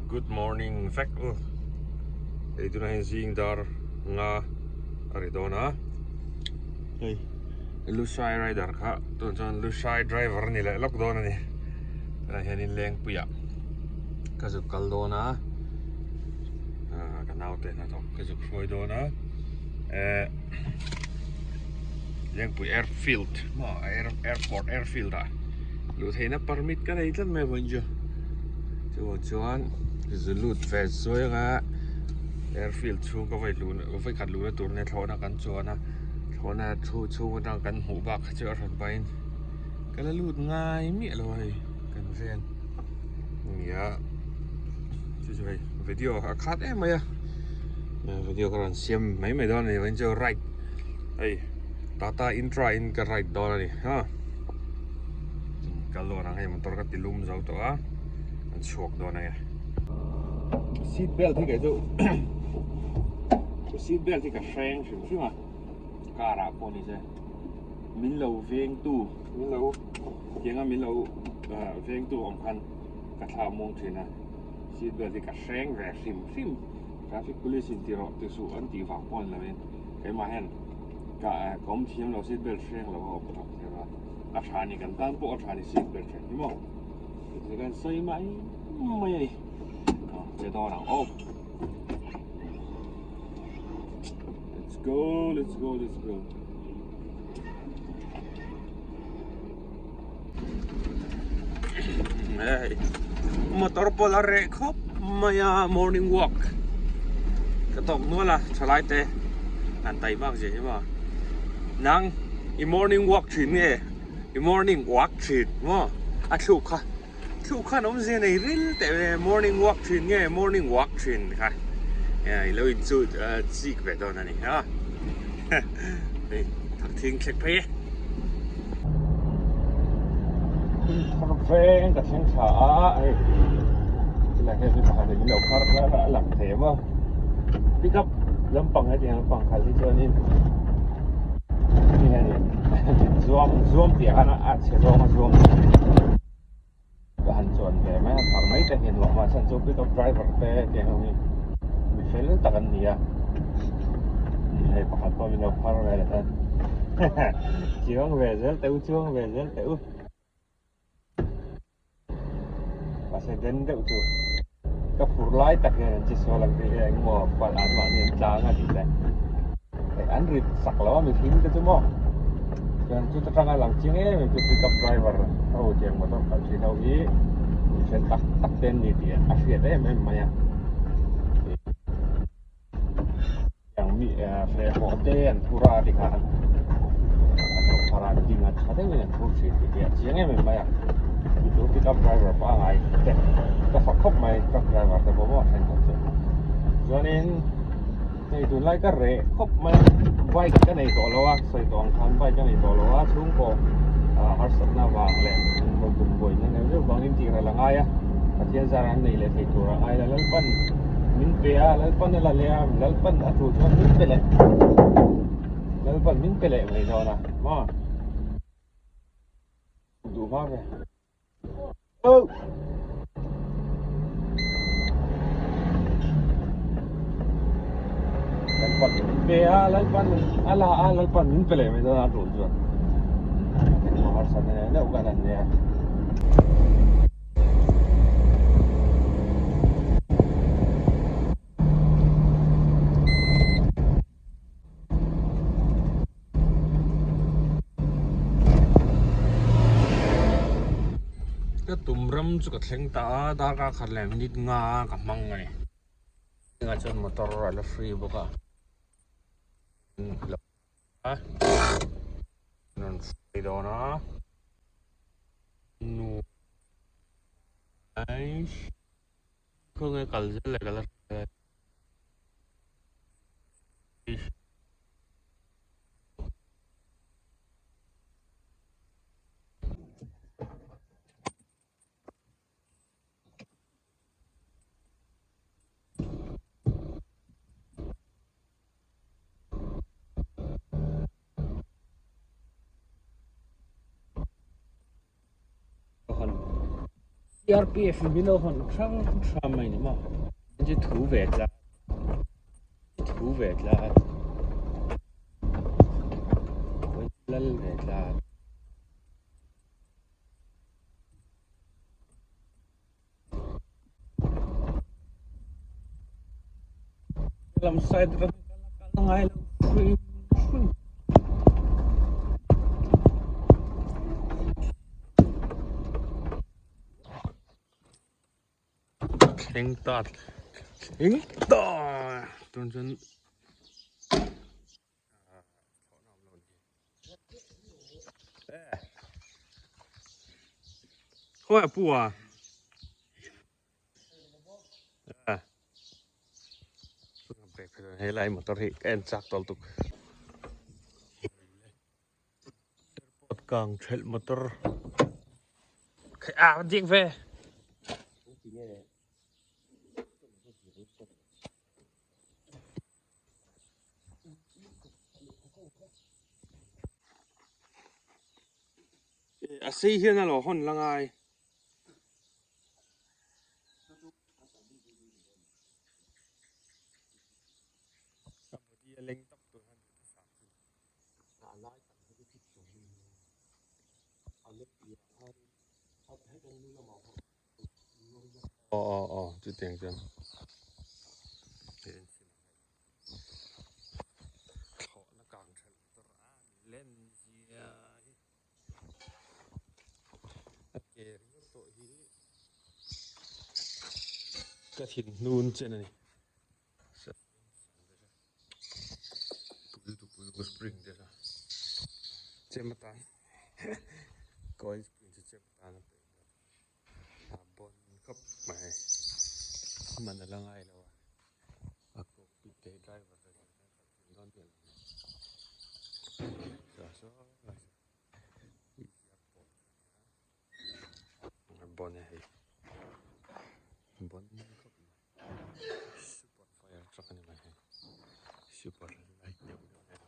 Good morning vek u. Hei tunah hian zing dar nga a ri dawn a. Hei Lushai rider kha tun chuan Lushai driver a ni leh lawk dawn a ni. Tunah hianin Lengpuiah ka zuk kal dawn a. Ah ka naute hnathawk ka zuk hruai dawn a. Eh Lengpui airfield maw airport airfield ah luh theihna permit ka nei tlat mai a vawiin chu. Chuvang chuan zu lut ve zuai anga airfield chhung ka vawi luh vawi khat luhna tur nia thlawhna kan chuan a thlawhna thu chhung atang kan hmuh bak kha chu a hran pahin ka la lut ngai miah lo a hei kan ven nia chu chu hei video a khat em mai a video ka rawn siam mai mai dawn a ni vawiin chu ride hei tata intra in ka ride dawn a ni ha. Kal dawn ang hei motor ka ti lum zo tawh a an chhuak dawn ange. Seat belt hi kei chu seat belt hi ka hreng hrim hrim a car ah pawh ni se min lo veng tu min lo tianga min lo veng tu awm khan ka thla muang thin a seat belt hi ka hreng ve hrim hrim traffic police in ti rawh ti suh an tih vang pawh ni lo in keimah hian ka awm thiam lo seat belt hreng lo a awm tawp thei a. A tha ni kan tan pawh a tha ni seat belt hreh hi maw heti kan sawi mai mai a ni che dawn ang aw let's go let's go let's go hei motor pawh la reh khawp mai a morning walk ka tawk nual a thalai te an taih bak zia hi maw nang. I morning walk thin nge? I morning walk thin maw? A thluk kha thluk khan awmzia nei ril teh ve morning walk thin nge morning walk thin kha i lo in chu chik ve dawn a ni a hei thak thing thlek phei e. Thar veng ka thleng thla a hei tilai hei mi pakhat in min lo khar a lang thei a maw pick up lampang hetiang lampang khalh hi chuanin. Zuam zuam tih ah khan a chhe zawng a zuam ka han chuan ve mai a phar mai te hian luah mahse chu pickup driver te tiang ho hi mi fel tak an ni a hei pakhat pawh min lo phar ve leh ta chuang ve zel teh u chuang ve zel teh u. Mahse den deuh chu ka phur lai tak hian an che sual ang tih hi engmaw palh an mahni an tlang a tih le hei an rit sak lo a mihring te chu maw chuan chuta tanga lang chiang em em chu pickup driver ho tiang motor khalh thin ho hi mi fel tak tak te an ni tih a hriat em em mai a. Tiang mi feh pawh te an phur a tikhan an lo phar a ding a tha deuhin an phur thin tih hi a chiang em em mai a chu chu pickup driver pangai te ka fak khawp mai truck driver te pawh maw thenkhat chu chuanin hei tunlai ka reh khawp mai a bike ka nei tawh lo a sawi tawh ang khan bike ka nei tawh lo a chhungkaw harsatna vang leh chhungkaw buaina neuh neuh vangin tih ral a ngai a Pathian zar an nei leh thei tur a ngai la Lalpan min pe a Lalpan a la leh a Lalpan a tul chuan min pe leh Lalpan min pe leh mai dawn a maw duh hma ve oh Lalpan min pe a Lalpan a la a Lalpan min pe leh mai dawn a tul chuan engmah harsatna neuh neuh kan han nei a. Ka tum ram chu ka thleng ta a darkar khat leh minute nga ka hmang a ni tunah chuan motor a la free bawk a. Rawn hruai dawn a nu khawnge kal zel leh ka la hre CRPF in min lo hawn hrang hrang mai ni maw chu thu ve tlat thu ve tlat lal ve tlat. Lam side ram kal ngai lo hrim hrim. Thleng ta thleng ta tun chuan Khawi pu a? Hei lai motor hi ka en chak tawlh tuk. Airport kang thelh motor. Khai a dik ve. A sei hian a lo hawn la ngai. A body a leng tawp tur hian duh thusam chu. A lai tak hi chu thik hlawm a ni a. A lek piah khan a heta nu lamah pawh Aw aw aw chutiang chuan. Thlawhna kang thelh tur a len zia hi a ke ringawt tawh hi ka thin hnun chen a ni. Spring te kha chem atan coil spring chu chem atan a peih a bawn khawp mai hman a la ngai lo a a cockpit te hi driver te hian a khalh thiam dawn pian lo a bawn e hei bawn khawp mai super fire truck a ni mai hei super light deuh deuh nen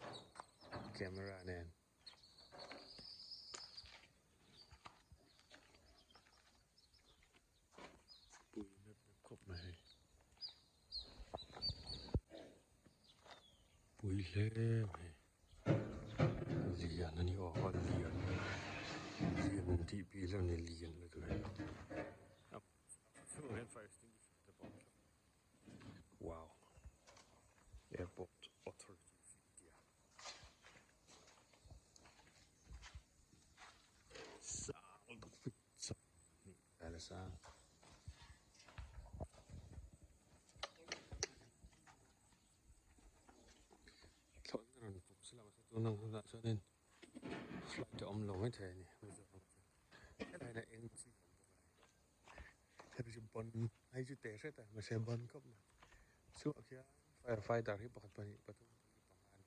camera nen. Pui mep mep khawp mai hei. Pui hle mai. Lian a ni aw a lian. Lian tih pi lo ni lian lutuk hei. Chhungah hian fire extinguisher te pawh a awm thlap. Wow. Airport Authority of India. Sang tak fit sang hnih vel a sang. Thlawhna rawn kum sela mahse tun ang hunah chuanin flight a awm lo maithei a ni Mizoram chuan. Helai hian eng chi a awm bawk a hei chu ban hei chu teh hret a mahse ban khawp mai chhuah khian fire fighter hi pakhat pahnih pathum pali panga an ni.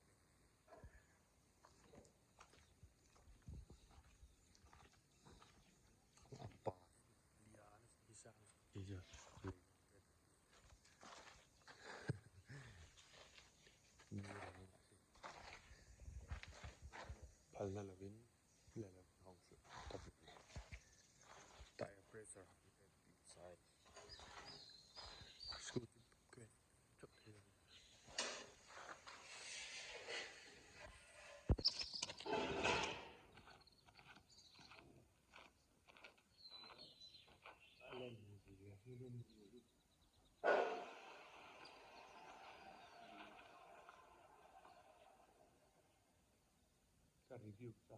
A pa lian hi sang hi chu phalna lovin la lo hawng hrih tawp a ni. Tire pressure 100 psi scooty ke teuh thei a ni. Ka review ta.